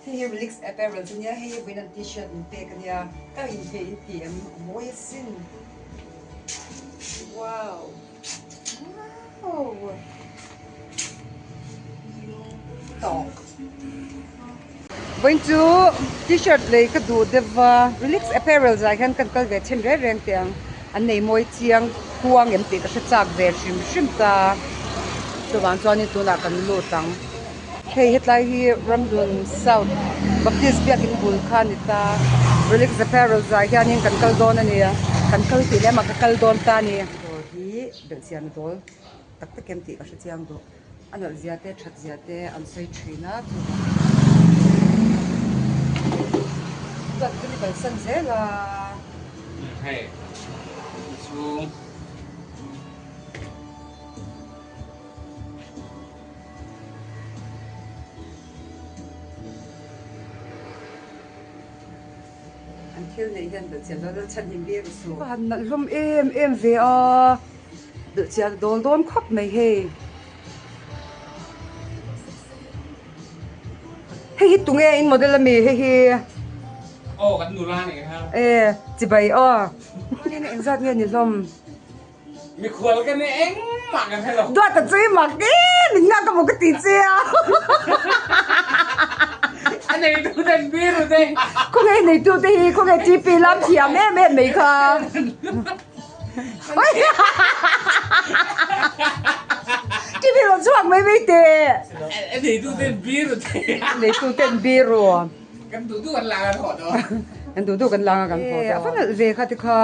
Hei hi Relix Apparels ania, hei hi vawiin an t-shirt min pek ania, ka inhmeh in ti em, a mawi asin. Wow! Wow! Tawk. Vawiin chu t-shirt lei ka duh deuh va, Relix Apparels ah hian kan kal ve chhin reng reng teh ang, an nei mawi chiang khuang em tih ka hre chak ve hrim hrim ta, chuvang chuanin tunah kan lut ang. Hei hetlai hi Ramhlun South Baptist biakin bul kha a ni ta, Relics Apparels ah hianin kan kal dawn a ni a, kan kal tih lem ah ka kal dawn ta a ni. Dawr hi belhchian a dawl tak tak em tih ka hre chiang duh, a nalh zia te that zia te an sawi thin a chuvang chuan chu ni kalsan zel a. Hei chhung. An thil neih hian belhchian dawn a chhan him bik suh. Ka han nalh hlawm em em ve a, belhchian dawl dawn khawp mai hei. Hei hi tunge in model ami hei hi? Aw kan nula nih kha. E chibai aw. Engzat nge ni hlawm? Mikhual ka ni engmah kan hre lo. Duat a chui mak em in nga ka maw ka ti che a. A neitu te an biru te. Khawnge neitu te hi khawnge TP lam thiam em em mai kha. TP rawn chhuak mai mai teh. A neitu te an biru te. A neitu te an biru. Kan duh duh kan lang a kan haw dawn. Kan duh duh kan lang a kan haw dawn. A va nalh ve kha ti kha.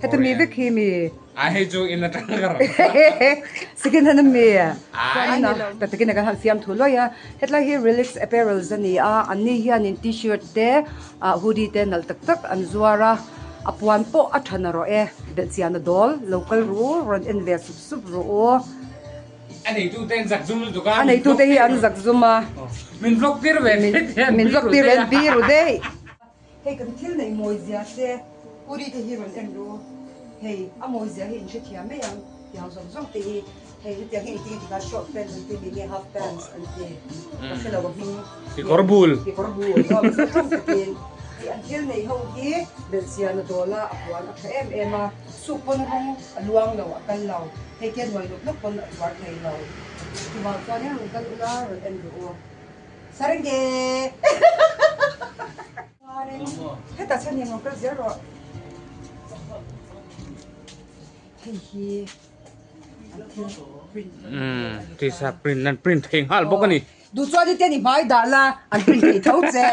Heta mi vek hi mi. A hei chu in atang ka rawn. Second hand ami. Chuan ta takin kan han fiam thu luai a. Hetlai hi Relix Apparels a ni a. Anni hianin t-shirt te hoodie te nalh tak tak an zuar a. A puan pawh a tha na rawh e. Belhchian a dawl. Lo kal ru rawn en ve sup sup rawh u. A neitu te an zak zum lutuk a. A neitu te hi an zak zum a. Min vlog tir ve te Min vlog tir ve an biru daih. Hei kan thil neih mawi zia te Puri te hi rawn en ru. Hei a mawi zia hi in hrethiam mai ang tiang zawng zawng te hi hei hetiang hi engtin nge tikhan short pants an ti mi nge half pants an ti ka hre lo a hming. Kekawr bul. Kekawr bul aw mizo tawng takin tih an thil neih ho hi belhchian a dawl a a puan a tha em em a suk pawn rawng a luang lo a kal lo. Hei te nuai nawk nawk pawn a chuar thei lo. Chuvang chuan in rawn kal ula rawn en duh u. Sarenge! Chuanin hetah chuan in rawn kal zel rawh. Hei hi an thil print. Umm tisa print an print thei nghal bawk a ni. Duh chuan i te ni hmai dah la an print thei tho che.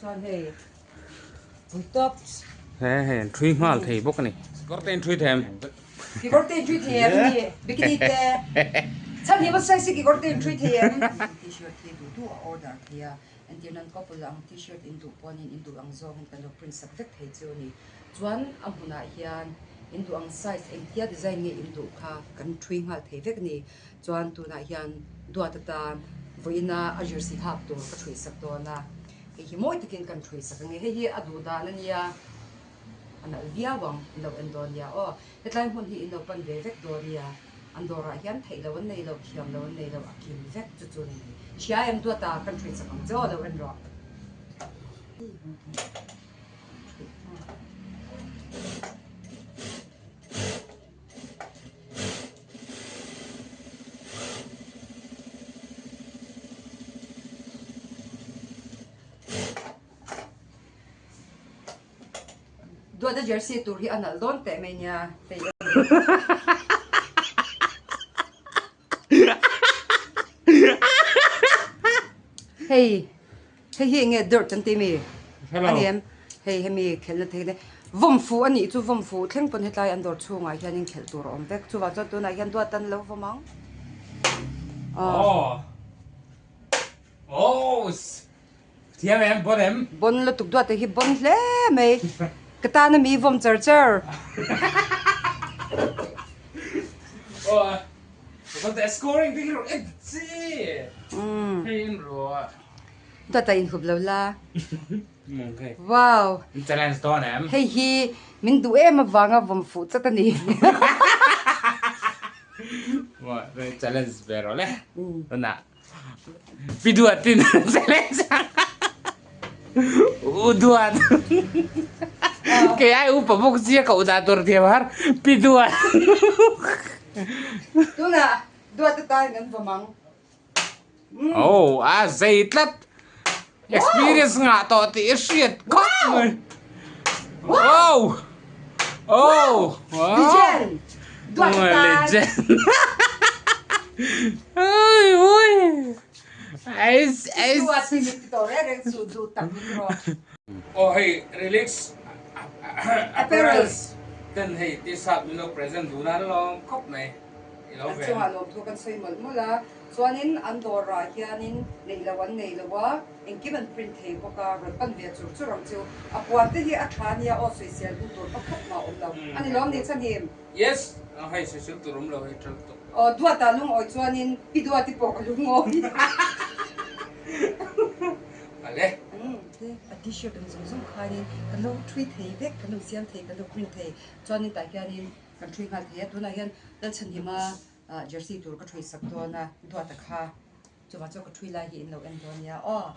Chuan hei pui tawp. He hei an thui nghal thei bawk a ni. Kekawr te in thui thei em? Kekawr te in thui thei em ni? Bikini te. Chhan hi maw size hi kekawr te in thui thei em? T-shirt hi duh duh a order thei a, entir nan couple ang t-shirt in duh pawhin in duh ang zawngin kan lo print sak vek thei chu a ni. Chuan a hmunah hian in duh ang size engtia design nge in duh kha kan thui nghal thei vek a ni. Chuan tunah hian duat atan vawiina a jersey hak tur ka ṭhuih sak dawn a, hei hi mawi takin kan ṭhuih sak ange, hei hi a duh dan a nia, a nalh viau ang in lo en dawn nia aw, hetlai hmun hi in lo pan ve vek dawn nia, an dawrah hian theih loh an nei lo, thiam loh an nei lo, a kim vek chu chu ni mai. Hria em duata kan ṭhuih sak ang che aw lo en rawh. Duata jersey tur hi a nalh dawn teh mai nia hei a ni. Hei hei hi enge dirt an ti mi a ni em hei hemi khelhna thei te vawm fuh a nih chu vawm fuh thleng pawn hetlai an dawr chhungah hianin khelh tur a awm vek chuvang chuan tunah hian duat an lo vawm ang aw aw thiam em bon em bon lutuk duat te hi bon hle mai ka tan a mi vawm char char aw Scoring te hi rawh en chi. Hei en rawh. Dawt a inhup lo la. Wow. In challenge dawn em? Hei hi min duh em avanga vawm fuh chat a ni. Challenge ve rawh le. Tunah. Pi Duatin challenge ang. U Duat. Kei ai upa bawk sia ka udah tur thiam har. Pi Duat. Tunah Duat atan kan vawm ang. Oh, a zei tlat. Experience ngah tawh tih i hriat khawp mai. Wow! Oh! Wow! Legend! Duat atan. Legend. Ui ui. Ais ais. Duat hi min ti tawh reng reng chu duh tak min rawh. Oh hei relax apparels ten hei t-shirt min lo present dun a lawm khawp mai. I lo A ven. chungah lawmthu kan sawi mawlh mawlh a, chuanin an dawrah hianin neih loh an nei lo a, engkim an print thei bawk a, rawn pan ve chur chur ang chu. A puan te hi a tha nia aw sawisel duh tur pakhat mah a awm lo. A ni lawm ni Chhanhim? Yes, hei sawisel tur awm lo hei tha lutuk. Aw Duata lungawi chuanin Pi Duati pawh ka lungawi. Ale. A t-shirt ang zawng zawng khanin kan lo thui thei vek, kan lo siam thei, kan lo print thei. Chuanin tah hianin Kan ṭhui nghal thei a, tunah hian Lalchhanhima jersey tur ka ṭhui sak dawn a, Duata kha chuvang chuan ka ṭhui lai hi in lo en dawn nia aw.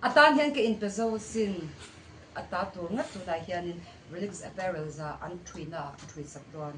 A tan hian ka inpe zo sin, a ta tur ngat tunah hianin Relax Apparels ah an ṭhuina ah ka ṭhui sak dawn.